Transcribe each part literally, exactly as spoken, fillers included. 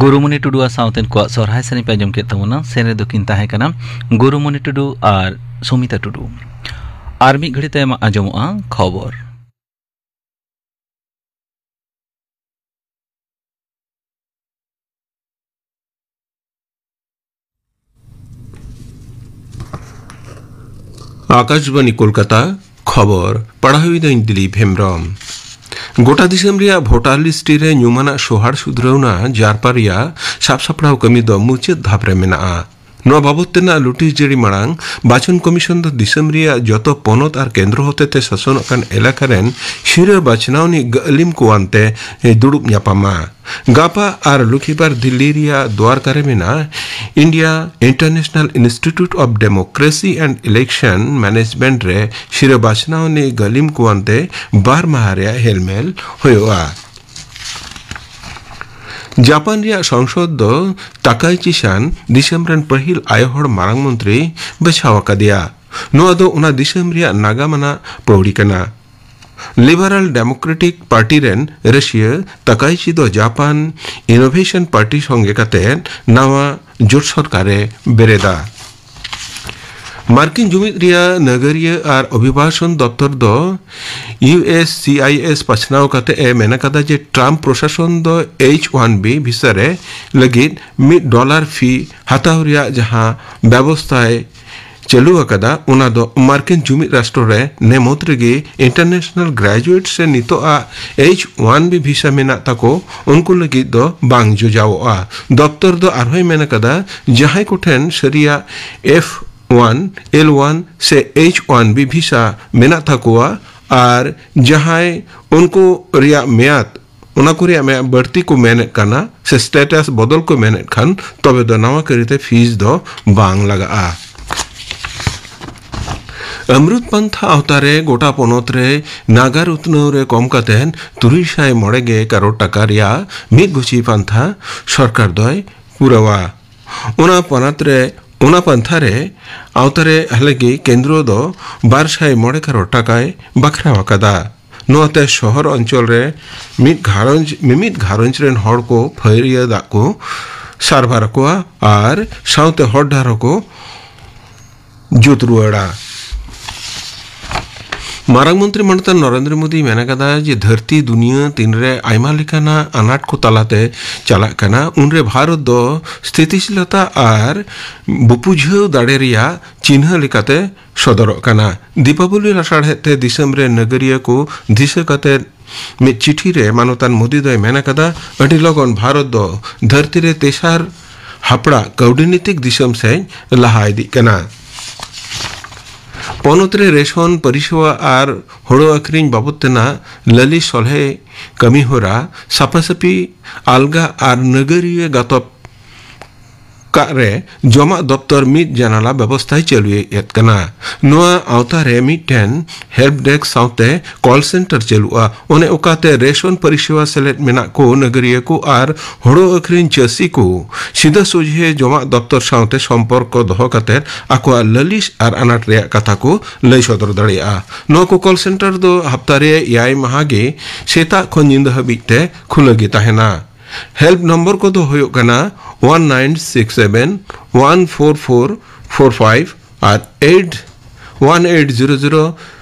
ᱜᱩᱨᱩᱢᱩᱱᱤ ᱴᱩᱰᱩᱣᱟᱜ ᱥᱟᱶᱛᱮᱱ ᱠᱚᱣᱟᱜ ᱥᱚᱨᱦᱟᱭ ᱥᱮᱨᱮᱧ ᱯᱮ ᱟᱸᱡᱚᱢ ᱠᱮᱫ ᱛᱟᱵᱚᱱᱟ᱾ ᱥᱮᱨᱮᱧ ᱨᱮ ᱫᱚᱠᱤᱱ ᱛᱟᱦᱮᱸ ᱠᱟᱱᱟ ᱜᱩᱨᱩᱢᱩᱱᱤ ᱴᱩᱰᱩ ᱟᱨ ᱥᱩᱢᱤᱛᱟ ᱴᱩᱰᱩ᱾ ᱟᱨ ᱢᱤᱫ ᱜᱷᱟᱹᱲᱤ ᱛᱟᱭᱚᱢ ᱟᱸᱡᱚᱢᱚᱜᱼᱟ ᱠᱷᱚᱵᱚᱨ᱾ ᱟᱠᱟᱥᱵᱟᱬᱤ ᱠᱳᱞᱠᱟᱛᱟ, ᱠᱷᱚᱵᱚᱨ ᱯᱟᱲᱦᱟᱣᱤᱫᱟᱹᱧ ᱫᱤᱞᱤᱯ ᱦᱮᱢᱵᱽᱨᱚᱢ᱾ ᱜᱚᱴᱟ ᱫᱤᱥᱚᱢ ᱨᱮᱭᱟᱜ ᱵᱷᱳᱴᱟᱨ ᱞᱤᱥᱴ ᱨᱮ ᱧᱩᱢᱟᱱᱟᱜ ᱥᱚᱦᱟᱨ ᱥᱩᱫᱷᱨᱟᱹᱣᱱᱟ ᱡᱟᱨᱯᱟ ᱨᱮᱭᱟᱜ ᱥᱟᱵ ᱥᱟᱯᱲᱟᱣ ᱠᱟᱹᱢᱤ ᱫᱚ ᱢᱩᱪᱟᱹᱫ ᱫᱷᱟᱯ ᱨᱮ ᱢᱮᱱᱟᱜᱼᱟ᱾ ᱱᱚᱣᱟ ᱵᱟᱵᱚᱛ ᱛᱮᱱᱟᱜ ᱱᱳᱴᱤᱥ ᱡᱟᱹᱨᱤ ᱢᱟᱲᱟᱝ ᱵᱟᱪᱚᱱ ᱠᱚᱢᱤᱥᱚᱱ ᱫᱚ ᱫᱤᱥᱚᱢ ᱨᱮᱭᱟᱜ ᱡᱚᱛᱚ ᱯᱚᱱᱚᱛ ᱟᱨ ᱠᱮᱱᱫᱨᱚ ᱦᱚᱛᱮᱛᱮ ᱥᱟᱥᱚᱱᱚᱜ ᱠᱟᱱ ᱮᱞᱟᱠᱟ ᱨᱮᱱ ᱥᱤᱨᱟᱹ ᱵᱟᱪᱷᱱᱟᱣᱱᱤᱡ ᱜᱟᱹᱞᱤᱢ ᱠᱚᱣᱟᱱ ᱛᱮ ᱫᱩᱲᱩᱵ ᱧᱟᱯᱟᱢᱟ᱾ ᱜᱟᱯᱟ ᱟᱨ ᱞᱩᱠᱷᱤᱵᱟᱨ ᱫᱤᱞᱞᱤ ᱨᱮᱭᱟᱜ ᱫᱩᱣᱟᱨᱠᱟ ᱨᱮ ᱢᱮᱱᱟᱜ India International Institute of Democracy and Election Management ᱨᱮ ᱥᱤᱨᱟᱹ ᱵᱟᱪᱷᱱᱟᱣᱱᱤᱡ ᱜᱟᱹᱞᱤᱢ ᱠᱚᱣᱟᱱ ᱛᱮ ᱵᱟᱨ ᱢᱟᱦᱟ ᱨᱮᱭᱟᱜ ᱦᱮᱞᱢᱮᱞ ᱦᱩᱭᱩᱜᱼᱟ᱾ ᱡᱟᱯᱟᱱ ᱨᱮᱭᱟᱜ ᱥᱚᱝᱥᱚᱫ ᱫᱚ ᱛᱟᱠᱟᱭᱪᱤ ᱥᱟᱱ ᱫᱤᱥᱚᱢ ᱨᱮᱱ ᱯᱟᱹᱦᱤᱞ ᱟᱭᱳ ᱦᱚᱲ ᱢᱟᱨᱟᱝ ᱢᱚᱱᱛᱨᱤ ᱵᱟᱪᱷᱟᱣ ᱟᱠᱟᱫᱮᱭᱟ᱾ ᱱᱚᱣᱟ ᱫᱚ ᱚᱱᱟ ᱫᱤᱥᱚᱢ ᱨᱮᱭᱟᱜ ᱱᱟᱜᱟᱢ ᱟᱱᱟᱜ ᱯᱟᱹᱣᱲᱤ ᱠᱟᱱᱟ᱾ ᱞᱤᱵᱟᱨᱟᱞ ᱰᱮᱢᱳᱠᱨᱮᱴᱤᱠ ᱯᱟᱨᱴᱤ ᱨᱮᱱ ᱨᱟᱹᱥᱤᱭᱟᱹ ᱛᱟᱠᱟᱭᱪᱤ ᱫᱚ ᱡᱟᱯᱟᱱ ᱤᱱᱳᱵᱷᱮᱥᱚᱱ ᱯᱟᱨᱴᱤ ᱥᱚᱸᱜᱮ ᱠᱟᱛᱮ ᱱᱟᱣᱟ ᱡᱳᱴ ᱥᱚᱨᱠᱟᱨᱮ ᱵᱮᱨᱮᱫᱟ᱾ ᱢᱟᱨᱠᱤᱱ ᱡᱩᱢᱤᱫ ᱨᱮᱭᱟᱜ ᱱᱟᱜᱟᱨᱤᱭᱟᱹ ᱟᱨ ᱚᱵᱷᱤᱵᱟᱥᱚᱱ ᱫᱚᱯᱛᱚᱨ ᱫᱚ U S C I S ᱯᱟᱥᱱᱟᱣ ᱠᱟᱛᱮ ᱮ ᱢᱮᱱ ᱟᱠᱟᱫᱟ ᱡᱮ ᱴᱨᱟᱢᱯ ᱯᱨᱚᱥᱟᱥᱚᱱ ᱫᱚ ᱮᱭᱤᱪ ᱳᱣᱟᱱ ᱵᱤ ᱵᱷᱤᱥᱟ ᱨᱮ ᱞᱟᱹᱜᱤᱫ ᱢᱤᱫ ᱰᱚᱞᱟᱨ ᱯᱷᱤ ᱦᱟᱛᱟᱣ ᱨᱮᱭᱟᱜ ᱡᱟᱦᱟᱸ ᱵᱮᱵᱚᱥᱛᱷᱟᱭ ᱪᱟᱹᱞᱩ ᱟᱠᱟᱫᱟ, ᱚᱱᱟ ᱫᱚ ᱢᱟᱨᱠᱤᱱ ᱡᱩᱢᱤᱫ ᱨᱟᱥᱴᱨᱚ ᱨᱮ ᱱᱮ ᱢᱩᱫᱽ ᱨᱮᱜᱮ ᱤᱱᱴᱟᱨᱱᱮᱥᱱᱟᱞ ᱜᱨᱮᱡᱩᱭᱮᱴ ᱥᱮ ᱱᱤᱛᱚᱜ ᱟᱜ ᱮᱭᱤᱪ ᱳᱣᱟᱱ ᱵᱤ ᱵᱷᱤᱥᱟ ᱢᱮᱱᱟᱜ ᱛᱟᱠᱚ, ᱩᱱᱠᱩ ᱞᱟᱹᱜᱤᱫ ᱫᱚ ᱵᱟᱝ ᱡᱚᱡᱟᱣᱚᱜᱼᱟ᱾ ᱫᱚᱯᱛᱚᱨ ᱫᱚ ᱟᱨᱦᱚᱸᱭ ᱢᱮᱱ ᱟᱠᱟᱫᱟ, ᱡᱟᱦᱟᱸᱭ ᱠᱚᱴᱷᱮᱱ ᱥᱟᱹᱨᱤᱭᱟᱜ ᱮᱯᱷ ᱳᱣᱟᱱ, ᱮᱞ ᱳᱣᱟᱱ ᱥᱮ ᱮᱭᱤᱪ ᱳᱣᱟᱱ ᱵᱤ ᱵᱷᱤᱥᱟ ᱢᱮᱱᱟᱜ ᱛᱟᱠᱚᱣᱟ ᱟᱨ ᱡᱟᱦᱟᱸᱭ ᱩᱱᱠᱩ ᱨᱮᱭᱟᱜ ᱢᱮᱭᱟᱫ ᱚᱱᱟ ᱠᱚ ᱨᱮᱭᱟᱜ ᱢᱮ-, ᱵᱟᱹᱲᱛᱤ ᱠᱚ ᱢᱮᱱᱮᱫ ᱠᱟᱱᱟ ᱥᱮ ᱥᱴᱮᱴᱟᱥ ᱵᱚᱫᱚᱞ ᱠᱚ ᱢᱮᱱᱮᱫ ᱠᱷᱟᱱ, ᱛᱚᱵᱮ ᱫᱚ ᱱᱟᱣᱟ ᱠᱟᱹᱨᱤᱛᱮ ᱯᱷᱤᱥ ᱫᱚ ᱵᱟᱝ ᱞᱟᱜᱟᱜᱼᱟ᱾ ᱟᱢᱨᱩᱛ ᱯᱟᱱᱛᱷᱟ ᱟᱣᱛᱟ ᱨᱮ ᱜᱚᱴᱟ ᱯᱚᱱᱚᱛ ᱨᱮ ᱱᱟᱜᱟᱨ ᱩᱛᱱᱟᱹᱣ ᱨᱮ ᱠᱚᱢ ᱠᱟᱛᱮ ᱛᱩᱨᱩᱭ ᱥᱟᱭ ᱢᱚᱬᱮ ᱜᱮ ᱠᱟᱨᱳᱲ ᱴᱟᱠᱟ ᱨᱮᱭᱟᱜ ᱢᱤᱫ ᱜᱩᱪᱷᱤ ᱯᱟᱱᱛᱷᱟ ᱥᱚᱨᱠᱟᱨ ᱫᱚᱭ ᱯᱩᱨᱟᱹᱣᱟ᱾ ᱚᱱᱟ ᱯᱚᱱᱚᱛ ᱨᱮ, ᱚᱱᱟ ᱯᱟᱱᱛᱷᱟ ᱨᱮ ᱟᱣᱛᱟ ᱨᱮ ᱦᱟᱞᱮᱜᱮ ᱠᱮᱱᱫᱨᱚ ᱫᱚ ᱵᱟᱨ ᱥᱟᱭ ᱢᱚᱬᱮ ᱠᱟᱨᱳᱲ ᱴᱟᱠᱟᱭ ᱵᱟᱠᱷᱨᱟᱣ ᱟᱠᱟᱫᱟ᱾ ᱱᱚᱣᱟᱛᱮ ᱥᱚᱦᱚᱨ ᱚᱧᱪᱚᱞ ᱨᱮ ᱢᱤᱫ ᱜᱷᱟᱨᱚᱸᱡᱽ, ᱢᱤᱢᱤᱫ ᱜᱷᱟᱨᱚᱸᱡᱽ ᱨᱮᱱ ᱦᱚᱲ ᱠᱚ ᱯᱷᱟᱹᱭᱨᱤᱭᱟᱹ ᱫᱟᱜ ᱠᱚ ᱥᱟᱨᱵᱷᱟᱨ ᱟᱠᱚᱣᱟ ᱟᱨ ᱥᱟᱶᱛᱮ ᱦᱚᱲ ᱰᱟᱦᱟᱨ ᱦᱚᱸᱠᱚ ᱡᱩᱛ ᱨᱩᱣᱟᱹᱲᱟ᱾ ᱢᱟᱨᱟᱝ ᱢᱚᱱᱛᱨᱤ ᱢᱟᱱᱚᱛᱟᱱ ᱱᱚᱨᱮᱱᱫᱨᱚ ᱢᱳᱫᱤᱭ ᱢᱮᱱ ᱟᱠᱟᱫᱟ ᱡᱮ ᱫᱷᱟᱹᱨᱛᱤ ᱫᱩᱱᱤᱭᱟᱹ ᱛᱤᱱᱨᱮ ᱟᱭᱢᱟ ᱞᱮᱠᱟᱱᱟᱜ ᱟᱱᱟᱴ ᱠᱚ ᱛᱟᱞᱟᱛᱮ ᱪᱟᱞᱟᱜ ᱠᱟᱱᱟ, ᱩᱱᱨᱮ ᱵᱷᱟᱨᱚᱛ ᱫᱚ ᱥᱛᱷᱤᱛᱤᱥᱤᱞᱚᱛᱟ ᱟᱨ ᱵᱩᱯᱩᱡᱷᱟᱹᱣ ᱫᱟᱲᱮ ᱨᱮᱭᱟᱜ ᱪᱤᱱᱦᱟᱹ ᱞᱮᱠᱟᱛᱮ ᱥᱚᱫᱚᱨᱚᱜ ᱠᱟᱱᱟ᱾ ᱫᱤᱯᱟᱵᱚᱞᱤ ᱞᱟᱥᱟᱲᱦᱮᱫ ᱛᱮ ᱫᱤᱥᱚᱢ ᱨᱮ ᱱᱟᱜᱟᱨᱤᱭᱟᱹ ᱠᱚ ᱫᱤᱥᱟᱹ ᱠᱟᱛᱮ ᱢᱤᱫ ᱪᱤᱴᱷᱤ ᱨᱮ ᱢᱟᱱᱚᱛᱟᱱ ᱢᱳᱫᱤ ᱫᱚᱭ ᱢᱮᱱ ᱟᱠᱟᱫᱟ, ᱟᱹᱰᱤ ᱞᱚᱜᱚᱱ ᱵᱷᱟᱨᱚᱛ ᱫᱚ ᱫᱷᱟᱹᱨᱛᱤ ᱨᱮ ᱛᱮᱥᱟᱨ ᱦᱟᱯᱲᱟᱜ ᱠᱟᱹᱣᱰᱤᱱᱤᱛᱤᱠ ᱫᱤᱥᱚᱢ ᱥᱮᱫ ᱞᱟᱦᱟ ᱤᱫᱤᱜ ᱠᱟᱱᱟ᱾ ᱯᱚᱱᱚᱛ ᱨᱮ ᱨᱮᱥᱚᱱ ᱯᱚᱨᱤᱥᱮᱵᱟ ᱟᱨ ᱦᱳᱲᱳ ᱟᱹᱠᱷᱨᱤᱧ ᱵᱟᱵᱚᱫ ᱛᱮᱱᱟᱜ ᱞᱟᱹᱞᱤᱥ ᱥᱚᱞᱦᱮ ᱠᱟᱹᱢᱤ ᱦᱚᱨᱟ ᱥᱟᱯᱷᱟᱥᱟᱹᱯᱷᱤ, ᱟᱞᱜᱟ ᱟᱨ ᱱᱟᱜᱟᱨᱤᱭᱟᱹ ᱜᱟᱛᱚᱠ ᱠᱟᱜ ᱨᱮ ᱡᱚᱢᱟᱜ ᱫᱚᱯᱛᱚᱨ ᱢᱤᱫ ᱡᱟᱱᱟᱞᱟ ᱵᱮᱵᱚᱥᱛᱷᱟᱭ ᱪᱟᱹᱞᱩᱭᱮᱫ ᱠᱟᱱᱟ᱾ ᱱᱚᱣᱟ ᱟᱣᱛᱟ ᱨᱮ ᱢᱤᱫᱴᱮᱱ ᱦᱮᱞᱯ ᱰᱮᱥᱠ ᱥᱟᱶᱛᱮ ᱠᱚᱞ ᱥᱮᱱᱴᱟᱨ ᱪᱟᱹᱞᱩᱜᱼᱟ᱾ ᱚᱱᱮ ᱚᱠᱟᱛᱮ ᱨᱮᱥᱚᱱ ᱯᱚᱨᱤᱥᱮᱵᱟ ᱥᱮᱞᱮᱫ ᱢᱮᱱᱟᱜ ᱠᱚ ᱱᱟᱜᱟᱨᱤᱭᱟᱹ ᱠᱚ ᱟᱨ ᱦᱳᱲᱳ ᱟᱹᱠᱷᱨᱤᱧ ᱪᱟᱹᱥᱤ ᱠᱚ ᱥᱤᱫᱷᱟᱹ ᱥᱚᱡᱷᱮ ᱡᱚᱢᱟᱜ ᱫᱚᱯᱛᱚᱨ ᱥᱟᱶᱛᱮ ᱥᱚᱢᱯᱚᱨᱠᱚ ᱫᱚᱦᱚ ᱠᱟᱛᱮ ᱟᱠᱚᱣᱟᱜ ᱞᱟᱹᱞᱤᱥ ᱟᱨ ᱟᱱᱟᱴ ᱨᱮᱭᱟᱜ ᱠᱟᱛᱷᱟ ᱠᱚ ᱞᱟᱹᱭ ᱥᱚᱫᱚᱨ ᱫᱟᱲᱮᱭᱟᱜᱼᱟ᱾ ᱱᱚᱣᱟ ᱠᱚ ᱠᱚᱞ ᱥᱮᱱᱴᱟᱨ ᱫᱚ ᱦᱟᱯᱛᱟ ᱨᱮ ᱮᱭᱟᱭ ᱢᱟᱦᱟ ᱜᱮ ᱥᱮᱛᱟᱜ ᱠᱷᱚᱱ ᱧᱤᱫᱟᱹ ᱦᱟᱹᱵᱤᱡ ᱛᱮ ᱠᱷᱩᱞᱟᱹ ᱜᱮ ᱛᱟᱦᱮᱱᱟ᱾ ᱦᱮᱞᱯ ᱱᱚᱢᱵᱚᱨ ᱠᱚᱫᱚ ᱦᱩᱭᱩᱜ ᱠᱟᱱᱟ one nine six seven one four four four five ᱟᱨ eight one eight zero zero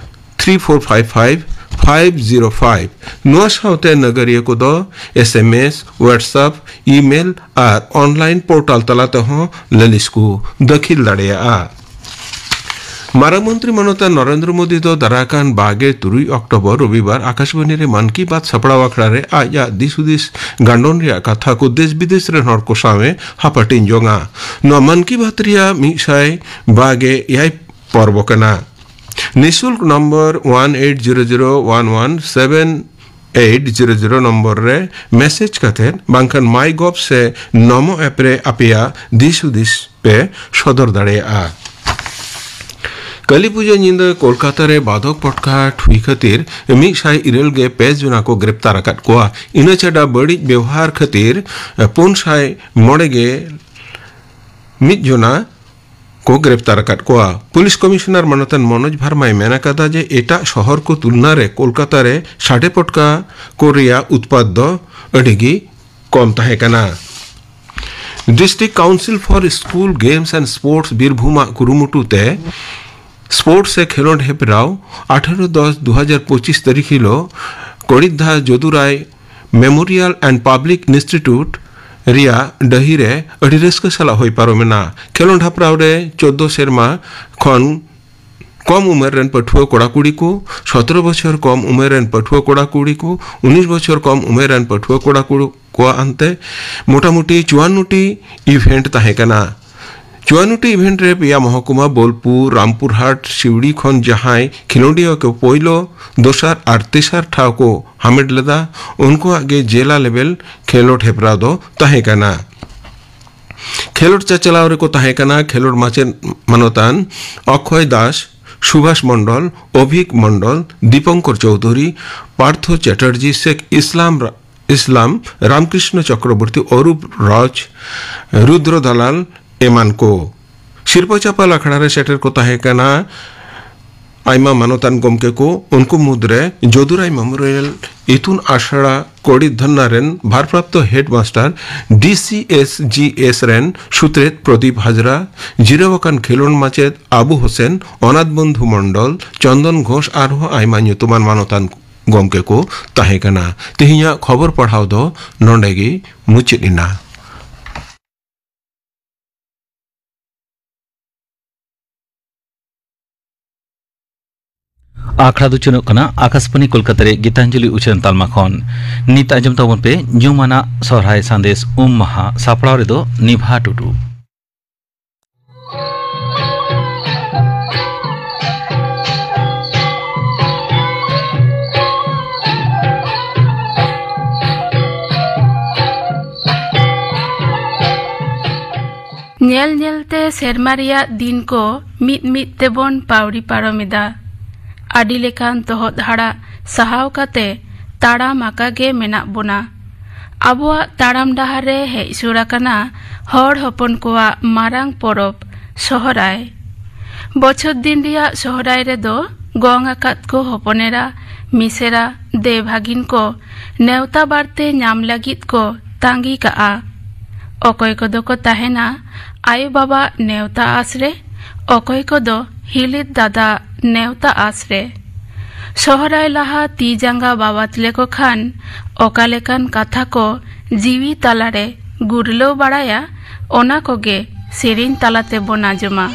three four five five five zero five. ᱱᱚᱣᱟ ᱥᱟᱶᱛᱮ ᱱᱟᱜᱟᱨᱤᱭᱟᱹ ᱠᱚᱫᱚ S M S, WhatsApp, email ᱟᱨ ᱚᱱᱞᱟᱭᱤᱱ ᱯᱳᱨᱴᱟᱞ ᱛᱟᱞᱟ ᱛᱮᱦᱚᱸ ᱞᱟᱹᱞᱤᱥ ᱠᱚ ᱫᱟᱹᱠᱷᱤᱞ ᱫᱟᱲᱮᱭᱟᱜᱼᱟ᱾ ᱢᱟᱨᱟᱝ ᱢᱚᱱᱛᱨᱤ ᱢᱟᱱᱚᱛᱟᱱ ᱱᱚᱨᱮᱱᱫᱨᱚ ᱢᱳᱫᱤ ᱫᱚ ᱫᱟᱨᱟᱭ ᱠᱟᱱ ᱵᱟᱜᱮ ᱛᱩᱨᱩᱭ ᱚᱠᱴᱳᱵᱚᱨ ᱨᱚᱵᱤᱵᱟᱨ ᱟᱠᱟᱥᱵᱟᱱᱤ ᱨᱮ ᱢᱟᱱ ᱠᱤ ᱵᱟᱛ ᱥᱟᱯᱲᱟᱣ ᱟᱠᱷᱲᱟ ᱨᱮ ᱟᱡᱟᱜ ᱫᱤᱥ ᱦᱩᱫᱤᱥ ᱜᱟᱱᱰᱚᱱ ᱨᱮᱭᱟᱜ ᱠᱟᱛᱷᱟ ᱠᱚ ᱫᱮᱥ ᱵᱤᱫᱮᱥ ᱨᱮᱱ ᱦᱚᱲ ᱠᱚ ᱥᱟᱶ ᱮ ᱦᱟᱯᱟᱴᱤᱧ ᱡᱚᱝᱟ᱾ ᱱᱚᱣᱟ ᱢᱟᱱ ᱠᱤ ᱵᱟᱛ ᱨᱮᱭᱟᱜ ᱢᱤᱫ ᱥᱟᱭ ᱵᱟᱜᱮ ᱮᱭᱟᱭ ᱯᱚᱨᱵᱚ ᱠᱟᱱᱟ᱾ ᱱᱤᱥᱩᱞᱠ number one eight zero zero one one seven eight zero zero number ᱨᱮ ᱢᱮᱥᱮᱡᱽ ᱠᱟᱛᱮ ᱵᱟᱝᱠᱷᱟᱱ ᱢᱟᱭ ᱜᱚᱵᱷ ᱥᱮ ᱱᱚᱢᱚ ᱮᱯ ᱨᱮ ᱟᱯᱮᱭᱟᱜ ᱫᱤᱥ ᱦᱩᱫᱤᱥ ᱯᱮ ᱥᱚᱫᱚᱨ ᱫᱟᱲᱮᱭᱟᱜᱼᱟ᱾ ᱠᱟᱹᱞᱤ ᱯᱩᱡᱟᱹ ᱧᱤᱫᱟᱹ ᱠᱳᱞᱠᱟᱛᱟ ᱨᱮ ᱵᱟᱫᱷᱚᱠ ᱯᱚᱴᱠᱟᱴ ᱦᱩᱭ ᱠᱷᱟᱹᱛᱤᱨ ᱢᱤᱫ ᱥᱟᱭ ᱤᱨᱟᱹᱞ ᱜᱮ ᱯᱮ ᱡᱚᱱᱟ ᱠᱚ ᱜᱨᱮᱯᱛᱟᱨ ᱟᱠᱟᱫ ᱠᱚᱣᱟ᱾ ᱤᱱᱟᱹ ᱪᱷᱟᱰᱟ ᱵᱟᱹᱲᱤᱡ ᱵᱮᱣᱦᱟᱨ ᱠᱷᱟᱹᱛᱤᱨ ᱯᱩᱱ ᱥᱟᱭ ᱢᱚᱬᱮ ᱜᱮ ᱢᱤᱫ ᱡᱚᱱᱟ ᱠᱚ ᱜᱨᱮᱯᱛᱟᱨ ᱟᱠᱟᱫ ᱠᱚᱣᱟ᱾ ᱯᱩᱞᱤᱥ ᱠᱚᱢᱤᱥᱚᱱᱟᱨ ᱢᱟᱱᱚᱛᱟᱱ ᱢᱚᱱᱳᱡᱽ ᱵᱷᱟᱨᱢᱟᱭ ᱢᱮᱱ ᱟᱠᱟᱫᱟ ᱡᱮ ᱮᱴᱟᱜ ᱥᱚᱦᱚᱨ ᱠᱚ ᱛᱩᱞᱱᱟ ᱨᱮ ᱠᱳᱞᱠᱟᱛᱟ ᱨᱮ ᱥᱟᱰᱮ ᱯᱚᱴᱠᱟ ᱠᱚ ᱨᱮᱭᱟᱜ ᱩᱛᱯᱟᱫ ᱫᱚ ᱟᱹᱰᱤ ᱜᱮ ᱠᱚᱢ ᱛᱟᱦᱮᱸ ᱠᱟᱱᱟ᱾ District Council for School Games and Sports Birbhum ᱟᱜ ᱠᱩᱨᱩᱢᱩᱴᱩ ᱛᱮ ᱥᱯᱳᱨᱴᱥ ᱥᱮ ᱠᱷᱮᱞᱳᱰ ᱦᱮᱯᱨᱟᱣ ᱟᱴᱷᱟᱨᱚ ᱫᱚᱥ ᱫᱩ ᱦᱟᱡᱟᱨ ᱯᱚᱸᱪᱤᱥ ᱛᱟᱹᱨᱤᱠᱷ ᱦᱤᱞᱳᱜ ᱠᱚᱲᱤᱫᱷᱟ ᱡᱚᱫᱩᱨᱟᱭ Memorial and Public Institute ᱨᱮᱭᱟᱜ ᱰᱟᱹᱦᱤ ᱨᱮ ᱟᱹᱰᱤ ᱨᱟᱹᱥᱠᱟᱹ ᱥᱟᱞᱟᱜ ᱦᱩᱭ ᱯᱟᱨᱚᱢᱮᱱᱟ᱾ ᱠᱷᱮᱞᱳᱰ ᱦᱮᱯᱨᱟᱣ ᱨᱮ ᱪᱳᱫᱽᱫᱳ ᱥᱮᱨᱢᱟ ᱠᱷᱚᱱ ᱠᱚᱢ ᱩᱢᱮᱨ ᱨᱮᱱ ᱯᱟᱹᱴᱷᱩᱣᱟᱹ ᱠᱚᱲᱟ ᱠᱩᱲᱤ ᱠᱚ, ᱥᱚᱛᱨᱚ ᱵᱚᱪᱷᱚᱨ ᱠᱚᱢ ᱩᱢᱮᱨ ᱨᱮᱱ ᱯᱟᱹᱴᱷᱩᱣᱟᱹ ᱠᱚᱲᱟ ᱠᱩᱲᱤ ᱠᱚ, ᱩᱱᱤᱥ ᱵᱚᱪᱷᱚᱨ ᱠᱚᱢ ᱩᱢᱮᱨ ᱨᱮᱱ ᱯᱟᱹᱴᱷᱩᱣᱟᱹ ᱠᱚᱲᱟ ᱠᱩᱲᱤ ᱠᱚᱣᱟᱜ ᱟᱱᱛᱮ ᱢᱚᱴᱟᱢᱩᱴᱤ ᱪᱩᱣᱟᱱᱱᱚ ᱴᱤ ᱤᱵᱷᱮᱱᱴ ᱛᱟᱦᱮᱸ ᱠᱟᱱᱟ᱾ ᱪᱩᱣᱟᱱᱱᱚ ᱴᱤ ᱤᱵᱷᱮᱱᱴ ᱨᱮ ᱯᱮᱭᱟ ᱢᱚᱦᱚᱠᱩᱢᱟ ᱵᱳᱞᱯᱩᱨ, ᱨᱟᱢᱯᱩᱨᱦᱟᱴ, ᱥᱤᱣᱲᱤ ᱠᱷᱚᱱ ᱡᱟᱦᱟᱸᱭ ᱠᱷᱮᱞᱳᱰᱤᱭᱟᱹ ᱠᱚ ᱯᱳᱭᱞᱳ, ᱫᱚᱥᱟᱨ ᱟᱨ ᱛᱮᱥᱟᱨ ᱴᱷᱟᱶ ᱠᱚ ᱦᱟᱢᱮᱴ ᱞᱮᱫᱟ, ᱩᱱᱠᱩᱣᱟᱜ ᱜᱮ ᱡᱮᱞᱟ ᱞᱮᱵᱮᱞ ᱠᱷᱮᱞᱳᱰ ᱦᱮᱯᱨᱟᱣ ᱫᱚ ᱛᱟᱦᱮᱸ ᱠᱟᱱᱟ᱾ ᱠᱷᱮᱞᱳᱰ ᱪᱟᱪᱞᱟᱣ ᱨᱮᱠᱚ ᱛᱟᱦᱮᱸ ᱠᱟᱱᱟ ᱠᱷᱮᱞᱳᱰ ᱢᱟᱪᱮᱫ ᱢᱟᱱᱚᱛᱟᱱ ᱚᱠᱠᱷᱚᱭ ᱫᱟᱥ, ᱥᱩᱵᱷᱟᱥ ᱢᱚᱱᱰᱚᱞ, ᱚᱵᱷᱤᱠ ᱢᱚᱱᱰᱚᱞ, ᱫᱤᱯᱚᱝᱠᱚᱨ ᱪᱳᱣᱫᱷᱩᱨᱤ, ᱯᱟᱨᱛᱷᱚ ᱪᱮᱴᱟᱨᱡᱤ, ᱥᱮᱠ ᱤᱥᱞᱟᱢ ᱨᱟ-, ᱤᱥᱞᱟᱢ, ᱨᱟᱢᱠᱨᱤᱥᱱᱚ ᱪᱚᱠᱨᱚᱵᱚᱨᱛᱤ, ᱚᱨᱩᱯ ᱨᱚᱡᱽ, ᱨᱩᱫᱨᱚ ᱫᱟᱞᱟᱞ ᱮᱢᱟᱱ ᱠᱚ᱾ ᱥᱤᱨᱯᱟᱹ ᱪᱟᱯᱟᱞ ᱟᱠᱷᱲᱟ ᱨᱮ ᱥᱮᱴᱮᱨ ᱠᱚ ᱛᱟᱦᱮᱸ ᱠᱟᱱᱟ ᱟᱭᱢᱟ ᱢᱟᱱᱚᱛᱟᱱ ᱜᱚᱢᱠᱮ ᱠᱚ, ᱩᱱᱠᱩ ᱢᱩᱫᱽᱨᱮ ᱡᱚᱫᱩᱨᱟᱭ ᱢᱮᱢᱳᱨᱤᱭᱟᱞ ᱤᱛᱩᱱ ᱟᱥᱲᱟ ᱠᱚᱲᱤᱫᱷᱟᱱᱱᱟ ᱨᱮᱱ ᱵᱷᱟᱨᱯᱨᱟᱯᱛᱚ ᱦᱮᱰᱢᱟᱥᱴᱟᱨ ᱰᱤ ᱥᱤ ᱮᱥ ᱡᱤ ᱮᱥ ᱨᱮᱱ ᱥᱩᱛᱨᱮᱛ ᱯᱨᱚᱫᱤᱯ ᱦᱟᱡᱽᱨᱟ, ᱡᱤᱨᱟᱹᱣ ᱟᱠᱟᱱ ᱠᱷᱮᱞᱳᱰ ᱢᱟᱪᱮᱫ ᱟᱵᱩ ᱦᱳᱥᱮᱱ, ᱚᱱᱟᱛ ᱵᱚᱱᱫᱷᱩ ᱢᱚᱱᱰᱚᱞ, ᱪᱚᱱᱫᱚᱱ ᱜᱷᱳᱥ ᱟᱨᱦᱚᱸ ᱟᱭᱢᱟ ᱧᱩᱛᱩᱢᱟᱱ ᱢᱟᱱᱚᱛᱟᱱ ᱜᱚᱢᱠᱮ ᱠᱚ ᱛᱟᱦᱮᱸ ᱠᱟᱱᱟ᱾ ᱛᱮᱦᱮᱧᱟᱜ ᱠᱷᱚᱵᱚᱨ ᱯᱟᱲᱦᱟᱣ ᱫᱚ ᱱᱚᱰᱮ ᱜᱮ ᱢᱩᱪᱟᱹᱫ ᱮᱱᱟ᱾ ᱟᱠᱷᱲᱟ ᱫᱚ ᱪᱚᱱᱚᱜ ᱠᱟᱱᱟ ᱟᱠᱟᱥᱵᱟᱱᱤ ᱠᱳᱞᱠᱟᱛᱟ ᱨᱮ ᱜᱤᱛᱟᱧᱡᱚᱞᱤ ᱩᱪᱷᱟᱹᱱ ᱛᱟᱞᱢᱟ ᱠᱷᱚᱱ᱾ ᱱᱤᱛ ᱟᱸᱡᱚᱢ ᱛᱟᱵᱚᱱ ᱯᱮ ᱧᱩᱢᱟᱱᱟᱜ ᱥᱚᱦᱨᱟᱭ ᱥᱟᱸᱫᱮᱥ ᱩᱢ ᱢᱟᱦᱟ, ᱥᱟᱯᱲᱟᱣ ᱨᱮᱫᱚ ᱱᱤᱵᱷᱟ ᱴᱩᱰᱩ᱾ ᱧᱮᱞ ᱧᱮᱞᱛᱮ ᱥᱮᱨᱢᱟ ᱨᱮᱭᱟᱜ ᱫᱤᱱ ᱠᱚ ᱢᱤᱫ ᱢᱤᱫ ᱛᱮᱵᱚᱱ ᱯᱟᱹᱣᱲᱤ ᱯᱟᱨᱚᱢ ᱮᱫᱟ᱾ ᱟᱹᱰᱤ ᱞᱮᱠᱟᱱ ᱛᱚᱦᱚᱫ ᱦᱟᱲᱟᱜ ᱥᱟᱦᱟᱣ ᱠᱟᱛᱮ ᱛᱟᱲᱟᱢ ᱟᱠᱟ ᱜᱮ ᱢᱮᱱᱟᱜ ᱵᱚᱱᱟ᱾ ᱟᱵᱚᱣᱟᱜ ᱛᱟᱲᱟᱢ ᱰᱟᱦᱟᱨ ᱨᱮ ᱦᱮᱡ ᱥᱩᱨ ᱟᱠᱟᱱᱟ ᱦᱚᱲ ᱦᱚᱯᱚᱱ ᱠᱚᱣᱟᱜ ᱢᱟᱨᱟᱝ ᱯᱚᱨᱚᱵᱽ, ᱥᱚᱦᱨᱟᱭ᱾ ᱵᱚᱪᱷᱚᱨ ᱫᱤᱱ ᱨᱮᱭᱟᱜ ᱥᱚᱦᱨᱟᱭ ᱨᱮᱫᱚ ᱜᱚᱝ ᱟᱠᱟᱫ ᱠᱚ ᱦᱚᱯᱚᱱᱮᱨᱟ, ᱢᱤᱥᱮᱨᱟ, ᱫᱮᱣ ᱵᱷᱟᱜᱤᱱ ᱠᱚ ᱱᱮᱣᱛᱟ ᱵᱟᱨᱛᱮ ᱧᱟᱢ ᱞᱟᱹᱜᱤᱫ ᱠᱚ ᱛᱟᱸᱜᱤ ᱠᱟᱜᱼᱟ᱾ ᱚᱠᱚᱭ ᱠᱚᱫᱚ ᱠᱚ ᱛᱟᱦᱮᱱᱟ ᱟᱭᱳ ᱵᱟᱵᱟ ᱱᱮᱣᱛᱟ ᱟᱥ ᱨᱮ, ᱚᱠᱚᱭ ᱠᱚᱫᱚ ᱦᱤᱞᱤᱛ ᱫᱟᱫᱟ ᱱᱮᱣᱛᱟ ᱟᱥ ᱨᱮ᱾ ᱥᱚᱦᱨᱟᱭ ᱞᱟᱦᱟ ᱛᱤ ᱡᱟᱸᱜᱟ ᱵᱟᱵᱟᱫ ᱞᱮᱠᱚ ᱠᱷᱟᱱ ᱚᱠᱟ ᱞᱮᱠᱟᱱ ᱠᱟᱛᱷᱟ ᱠᱚ ᱡᱤᱣᱤ ᱛᱟᱞᱟᱨᱮ ᱜᱩᱨᱞᱟᱹᱣ ᱵᱟᱲᱟᱭᱟ, ᱚᱱᱟ ᱠᱚᱜᱮ ᱥᱮᱨᱮᱧ ᱛᱟᱞᱟ ᱛᱮᱵᱚᱱ ᱟᱸᱡᱚᱢᱟ᱾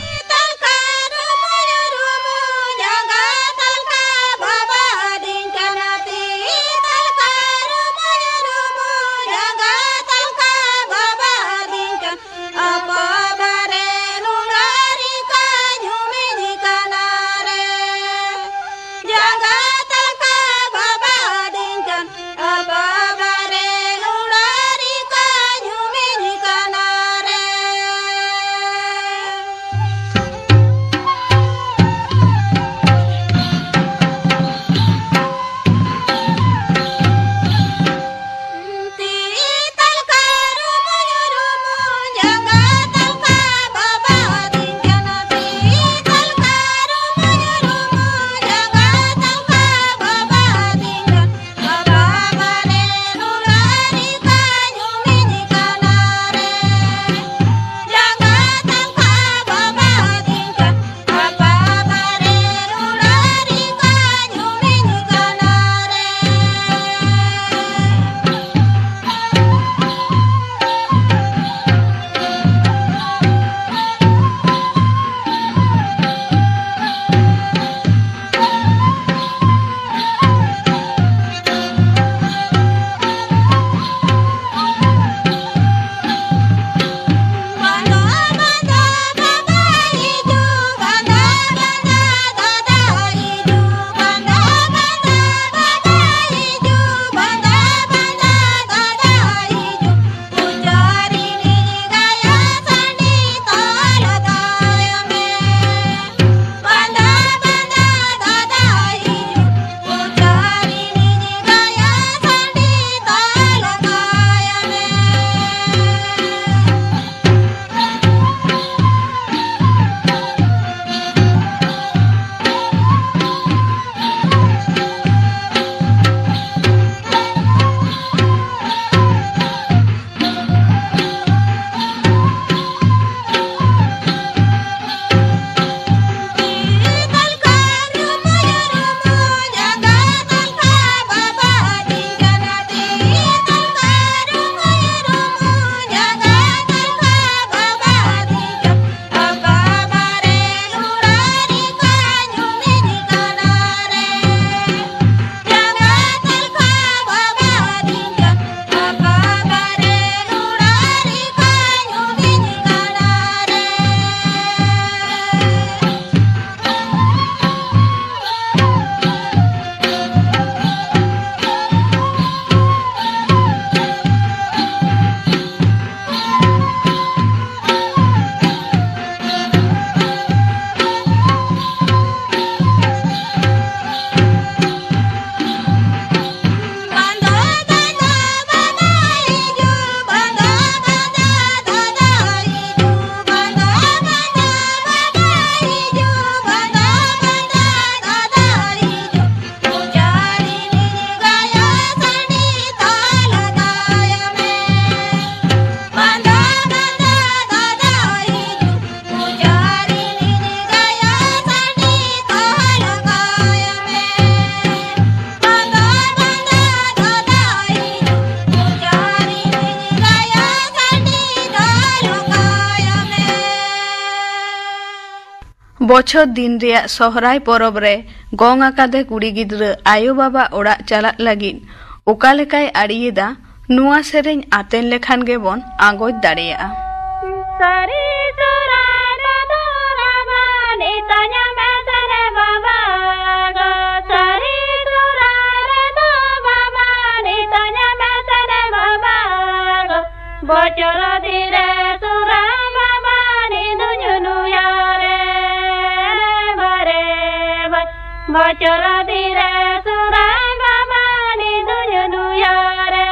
ᱵᱚᱪᱷᱚᱨ ᱫᱤᱱ ᱨᱮᱭᱟᱜ ᱥᱚᱦᱨᱟᱭ ᱯᱚᱨᱚᱵᱽ ᱨᱮ ᱜᱚᱝ ᱟᱠᱟᱫᱮ ᱠᱩᱲᱤ ᱜᱤᱫᱽᱨᱟᱹ ᱟᱭᱳ ᱵᱟᱵᱟ ᱚᱲᱟᱜ ᱪᱟᱞᱟᱜ ᱞᱟᱹᱜᱤᱫ ᱚᱠᱟ ᱞᱮᱠᱟᱭ ᱟᱲᱮᱭᱮᱫᱟ, ᱱᱚᱣᱟ ᱥᱮᱨᱮᱧ ᱟᱛᱮᱱ ᱞᱮᱠᱷᱟᱱ ᱜᱮᱵᱚᱱ ᱟᱸᱜᱚᱪ ᱫᱟᱲᱮᱭᱟᱜᱼᱟ᱾ ᱥᱟᱹᱨᱤ ᱥᱚᱦᱨᱟᱭ ᱨᱮᱫᱚ ᱨᱟᱵᱟᱱ ᱤᱛᱟᱹ ᱧᱟᱢᱮ ᱥᱮᱱᱮ ᱵᱟᱵᱟ ᱜᱚ᱾ ᱥᱟᱹᱨᱤ ᱥᱚᱦᱨᱟᱭ ᱨᱮᱫᱚ ᱵᱟᱵᱟᱱ ᱤᱛᱟᱹ ᱧᱟᱢᱮ ᱥᱮᱱᱮ ᱵᱟᱵᱟ ᱜᱚ᱾ ᱵᱚᱪᱷᱚᱨ ᱫᱤᱱ ᱨᱮ ᱥᱚᱦᱨᱟᱭ ᱵᱟᱵᱟᱱ ᱤᱫᱩᱧ ᱱᱩᱭᱟᱨᱮ ᱵᱟᱨᱮ ᱵᱟᱨ᱾ ᱵᱚᱪᱷᱚᱨ ᱫᱤᱱ ᱨᱮ ᱥᱚᱦᱨᱟᱭ ᱵᱟᱵᱟᱱ ᱤᱫᱩᱧ ᱱᱩᱭᱟᱨᱮ᱾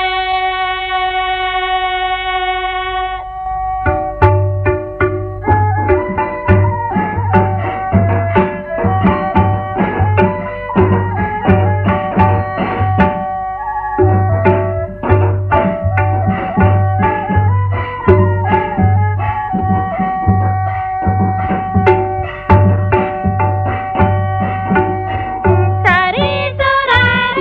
ᱥᱟᱹᱨᱤ ᱥᱚᱦᱨᱟᱭ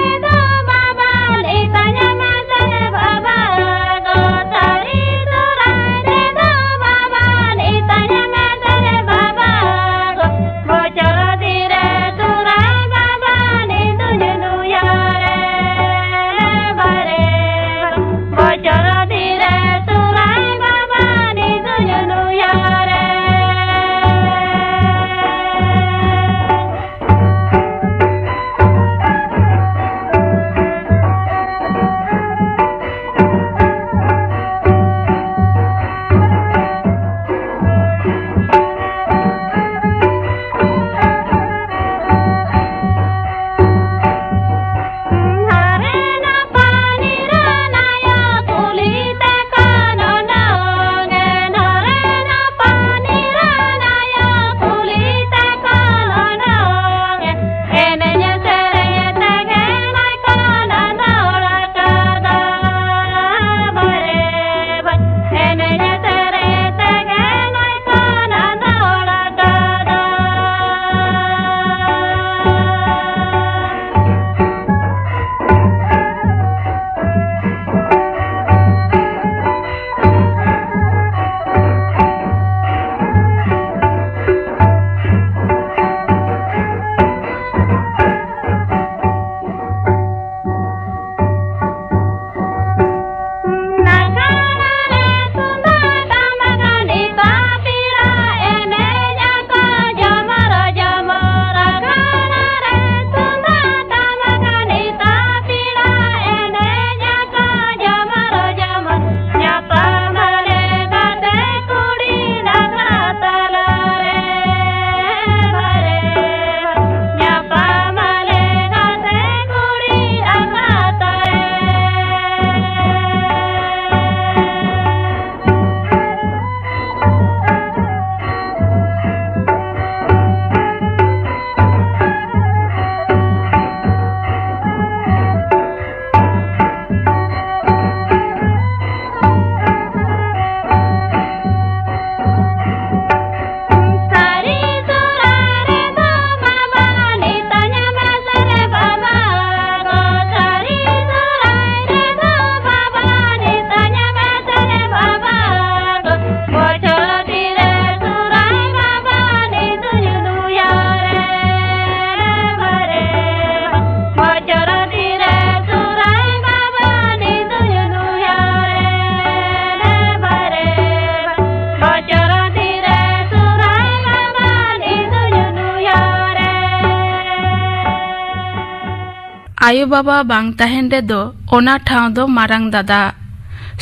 ᱟᱭᱳ ᱵᱟᱵᱟ ᱵᱟᱝ ᱛᱟᱦᱮᱱ ᱨᱮᱫᱚ ᱚᱱᱟ ᱴᱷᱟᱶ ᱫᱚ ᱢᱟᱨᱟᱝ ᱫᱟᱫᱟ᱾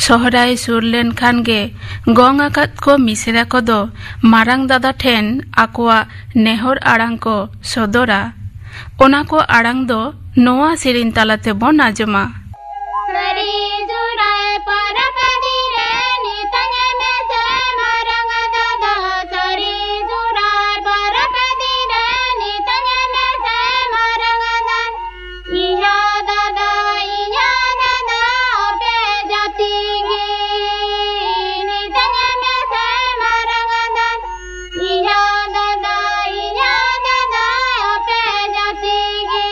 ᱥᱚᱦᱨᱟᱭ ᱥᱩᱨ ᱞᱮᱱᱠᱷᱟᱱ ᱜᱮ ᱜᱚᱝ ᱟᱠᱟᱫ ᱠᱚ ᱢᱤᱥᱨᱟ ᱠᱚᱫᱚ ᱢᱟᱨᱟᱝ ᱫᱟᱫᱟ ᱴᱷᱮᱱ ᱟᱠᱚᱣᱟᱜ ᱱᱮᱦᱚᱨ ᱟᱲᱟᱝ ᱠᱚ ᱥᱚᱫᱚᱨᱟ᱾ ᱚᱱᱟ ᱠᱚ ᱟᱲᱟᱝ ᱫᱚ ᱱᱚᱣᱟ ᱥᱮᱨᱮᱧ ᱛᱟᱞᱟ ᱛᱮᱵᱚᱱ ᱟᱸᱡᱚᱢᱟ᱾ ᱥᱟᱹᱨᱤ ᱥᱚᱦᱨᱟᱭ ᱯᱚᱨᱚᱵᱽ ᱫᱤᱱ ᱨᱮ ᱱᱤᱛᱟᱹᱧ ᱢᱮᱥᱮ ᱢᱟᱨᱟᱝ ᱫᱟᱫᱟ, ᱥᱟᱹᱨᱤ ᱥᱚᱦᱨᱟᱭ ᱯᱚᱨᱚᱵᱽ ᱫᱤᱱ ᱨᱮ ᱱᱤᱛᱟᱹᱧ ᱢᱮᱥᱮ ᱢᱟᱨᱟᱝ ᱫᱟᱫᱟ᱾ ᱤᱧᱟᱹᱜ ᱫᱟᱫᱟ, ᱤᱧᱟᱹᱜ ᱫᱟᱫᱟ, ᱟᱯᱮ ᱡᱟᱹᱛᱤ ᱜᱮ ᱱᱤᱛᱟᱹᱧ ᱢᱮᱥᱮ ᱢᱟᱨᱟᱝ ᱫᱟᱫᱟ᱾ ᱤᱧᱟ ᱫᱟᱫᱟ, ᱤᱧᱟ ᱫᱟᱫᱟ, ᱟᱯᱮ ᱡᱟᱹᱛᱤ ᱜᱮ᱾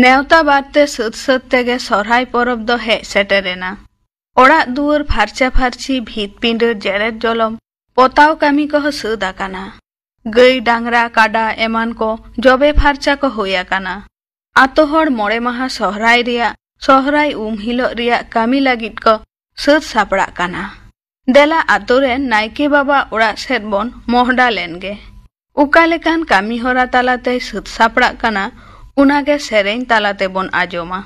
ᱱᱮᱣᱛᱟ ᱵᱟᱨᱛᱮ ᱥᱟᱹᱛ ᱥᱟᱹᱛ ᱛᱮᱜᱮ ᱥᱚᱦᱨᱟᱭ ᱯᱚᱨᱚᱵᱽ ᱫᱚ ᱦᱮᱡ ᱥᱮᱴᱮᱨᱮᱱᱟ᱾ ᱚᱲᱟᱜ ᱫᱩᱣᱟᱹᱨ ᱯᱷᱟᱨᱪᱟ ᱯᱷᱟᱨᱪᱤ, ᱵᱷᱤᱛ ᱯᱤᱸᱰᱟᱹ ᱡᱮᱨᱮᱫ ᱡᱚᱞᱚᱢ, ᱯᱚᱛᱟᱣ ᱠᱟᱹᱢᱤ ᱠᱚᱦᱚᱸ ᱥᱟᱹᱛ ᱟᱠᱟᱱᱟ᱾ ᱜᱟᱹᱭ, ᱰᱟᱝᱨᱟ, ᱠᱟᱰᱟ ᱮᱢᱟᱱ ᱠᱚ ᱡᱚᱵᱮ ᱯᱷᱟᱨᱪᱟ ᱠᱚ ᱦᱩᱭ ᱟᱠᱟᱱᱟ᱾ ᱟᱛᱳ ᱦᱚᱲ ᱢᱚᱬᱮ ᱢᱟᱦᱟ ᱥᱚᱦᱨᱟᱭ ᱨᱮᱭᱟᱜ, ᱥᱚᱦᱨᱟᱭ ᱩᱢ ᱦᱤᱞᱳᱜ ᱨᱮᱭᱟᱜ ᱠᱟᱹᱢᱤ ᱞᱟᱹᱜᱤᱫ ᱠᱚ ᱥᱟᱹᱛ ᱥᱟᱯᱲᱟᱜ ᱠᱟᱱᱟ᱾ ᱫᱮᱞᱟ ᱟᱛᱳ ᱨᱮᱱ ᱱᱟᱭᱠᱮ ᱵᱟᱵᱟ ᱚᱲᱟᱜ ᱥᱮᱫ ᱵᱚᱱ ᱢᱚᱦᱰᱟ ᱞᱮᱱ ᱜᱮ᱾ ᱚᱠᱟ ᱞᱮᱠᱟᱱ ᱠᱟᱹᱢᱤ ᱦᱚᱨᱟ ᱛᱟᱞᱟᱛᱮᱭ ᱥᱟᱹᱛ ᱥᱟᱯᱲᱟᱜ ᱠᱟᱱᱟ, ᱚᱱᱟᱜᱮ ᱥᱮᱨᱮᱧ ᱛᱟᱞᱟ ᱛᱮᱵᱚᱱ ᱟᱸᱡᱚᱢᱟ᱾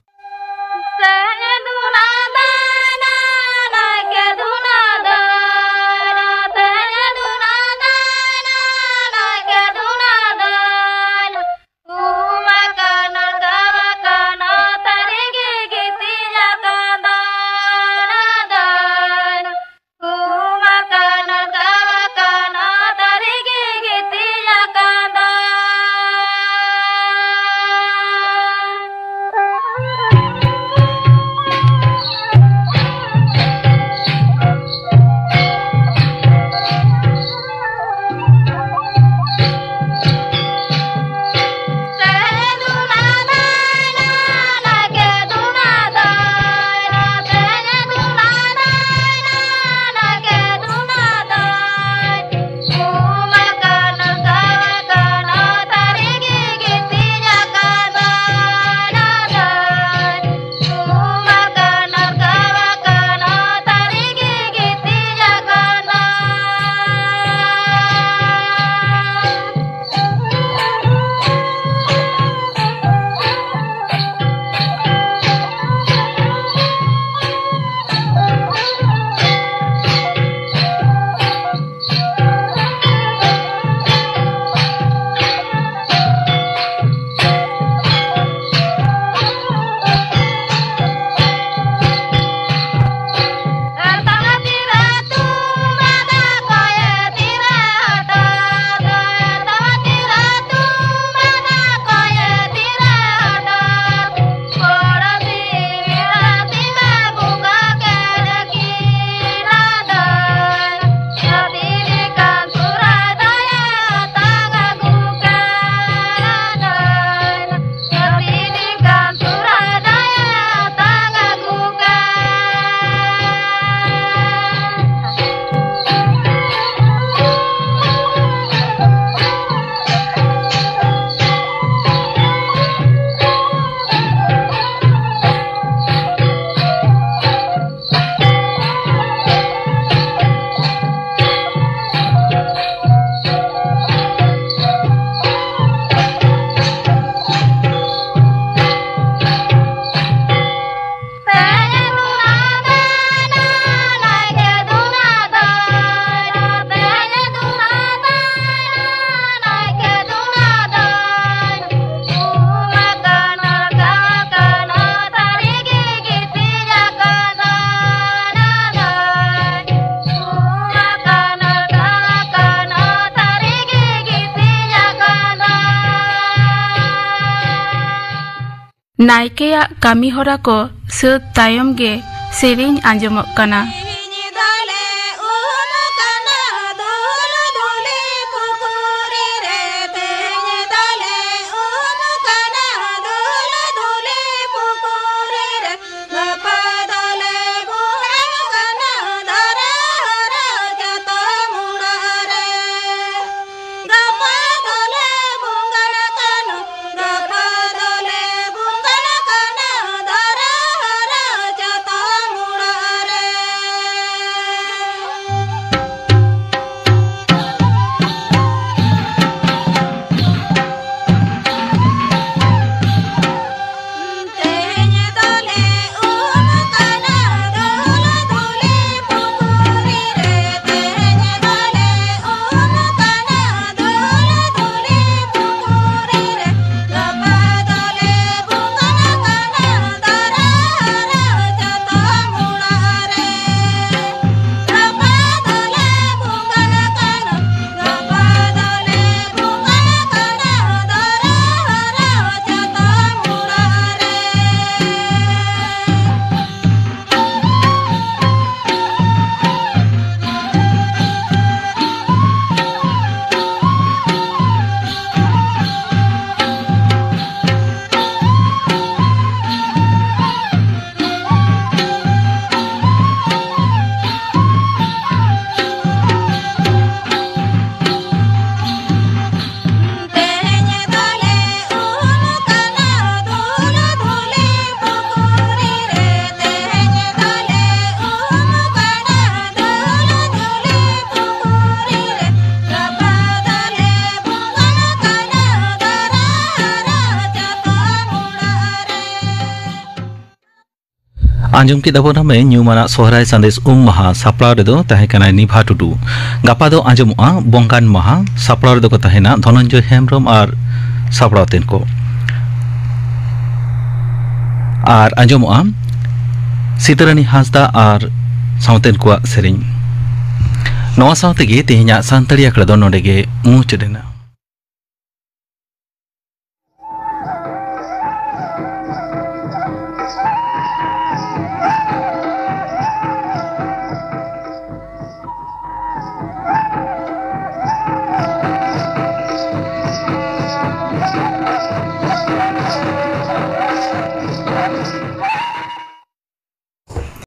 ᱱᱟᱭᱠᱮᱭᱟᱜ ᱠᱟᱹᱢᱤ ᱦᱚᱨᱟ ᱠᱚ ᱥᱟᱹᱛ ᱛᱟᱭᱚᱢ ᱜᱮ ᱥᱮᱨᱮᱧ ᱟᱸᱡᱚᱢᱚᱜ ᱠᱟᱱᱟ᱾ ᱜᱟᱯᱟ ᱫᱚᱞᱮ ᱵᱚᱸᱜᱟᱱ ᱠᱟᱱᱟ, ᱜᱟᱯᱟ ᱫᱚᱞᱮ ᱵᱚᱸᱜᱟᱱ ᱠᱟᱱᱟ, ᱫᱟᱨᱟ ᱦᱟᱨᱟ ᱪᱟᱛᱚᱢ ᱚᱲᱟᱜ ᱨᱮ᱾ ᱛᱮᱦᱮᱧ ᱫᱚᱞᱮ ᱩᱢ ᱠᱟᱱᱟ, ᱫᱩᱞ ᱫᱩᱞᱤ ᱯᱩᱠᱷᱩᱨᱤ ᱨᱮ᱾ ᱛᱮᱦᱮᱧ ᱫᱚᱞᱮ ᱩᱢ ᱠᱟᱱᱟ, ᱫᱩᱞ ᱫᱩᱞᱤ ᱯᱩᱠᱷᱩᱨᱤ ᱨᱮ᱾ ᱜᱟᱯᱟ ᱫᱚᱞᱮ ᱵᱚᱸᱜᱟᱱ ᱠᱟᱱᱟ, ᱫᱟᱨᱟ ᱦᱟᱨᱟ ᱪᱟᱛᱚᱢ ᱚᱲᱟᱜ ᱨᱮ᱾ ᱜᱟᱯᱟ ᱫᱚᱞᱮ ᱵᱚᱸᱜᱟᱱ ᱠᱟᱱᱟ, ᱜᱟᱯᱟ ᱫᱚᱞᱮ ᱵᱚᱸᱜᱟᱱ ᱠᱟᱱᱟ, ᱫᱟᱨᱟ ᱦᱟᱨᱟ ᱪᱟᱛᱚᱢ ᱚᱲᱟᱜ ᱨᱮ᱾ ᱛᱮᱦᱮᱧ ᱫᱚᱞᱮ ᱩᱢ ᱠᱟᱱᱟ ᱫᱩᱞ ᱫᱩᱞᱤ ᱯᱩᱠᱷᱩᱨᱤ ᱨᱮ᱾ ᱛᱮᱦᱮᱧ ᱫᱚᱞᱮ ᱩᱢ ᱠᱟᱱᱟ ᱫᱩᱞ ᱫᱩᱞᱤ ᱯᱩᱠᱷᱩᱨᱤ ᱨᱮ᱾ ᱜᱟᱯᱟ ᱫᱚᱞᱮ ᱵᱚᱸᱜᱟᱱ ᱠᱟᱱᱟ ᱫᱟᱨᱟ ᱦᱟᱨᱟ ᱪᱟᱛᱚᱢ ᱚᱲᱟᱜ ᱨᱮ᱾ ᱟᱸᱡᱚᱢ ᱠᱮᱫᱟ ᱵᱚᱱ ᱦᱟᱢᱮ ᱧᱩᱢᱟᱱᱟᱜ ᱥᱚᱦᱨᱟᱭ ᱥᱟᱸᱫᱮᱥ ᱩᱢ ᱢᱟᱦᱟ᱾ ᱥᱟᱯᱲᱟᱣ ᱨᱮᱫᱚ ᱛᱟᱦᱮᱸ ᱠᱟᱱᱟᱭ ᱱᱤᱵᱷᱟ ᱴᱩᱰᱩ᱾ ᱜᱟᱯᱟ ᱫᱚ ᱟᱸᱡᱚᱢᱚᱜᱼᱟ ᱵᱚᱸᱜᱟᱱ ᱢᱟᱦᱟ᱾ ᱥᱟᱯᱲᱟᱣ ᱨᱮᱫᱚ ᱠᱚ ᱛᱟᱦᱮᱱᱟ ᱫᱷᱚᱱᱚᱱᱡᱚᱭ ᱦᱮᱢᱵᱨᱚᱢ ᱟᱨ ᱥᱟᱯᱲᱟᱣ ᱛᱮᱱ ᱠᱚ᱾ ᱟᱨ ᱟᱸᱡᱚᱢᱚᱜᱼᱟ ᱥᱤᱛᱟᱹᱨᱟᱹᱱᱤ ᱦᱟᱸᱥᱫᱟ ᱟᱨ ᱥᱟᱶᱛᱮᱱ ᱠᱚᱣᱟᱜ ᱥᱮᱨᱮᱧ᱾ ᱱᱚᱣᱟ ᱥᱟᱶ ᱛᱮᱜᱮ ᱛᱮᱦᱮᱧᱟᱜ ᱥᱟᱱᱛᱟᱲᱤ ᱟᱠᱷᱲᱟ ᱫᱚ ᱱᱚᱰᱮ ᱜᱮ ᱢᱩᱪᱟᱹᱫ ᱮᱱᱟ᱾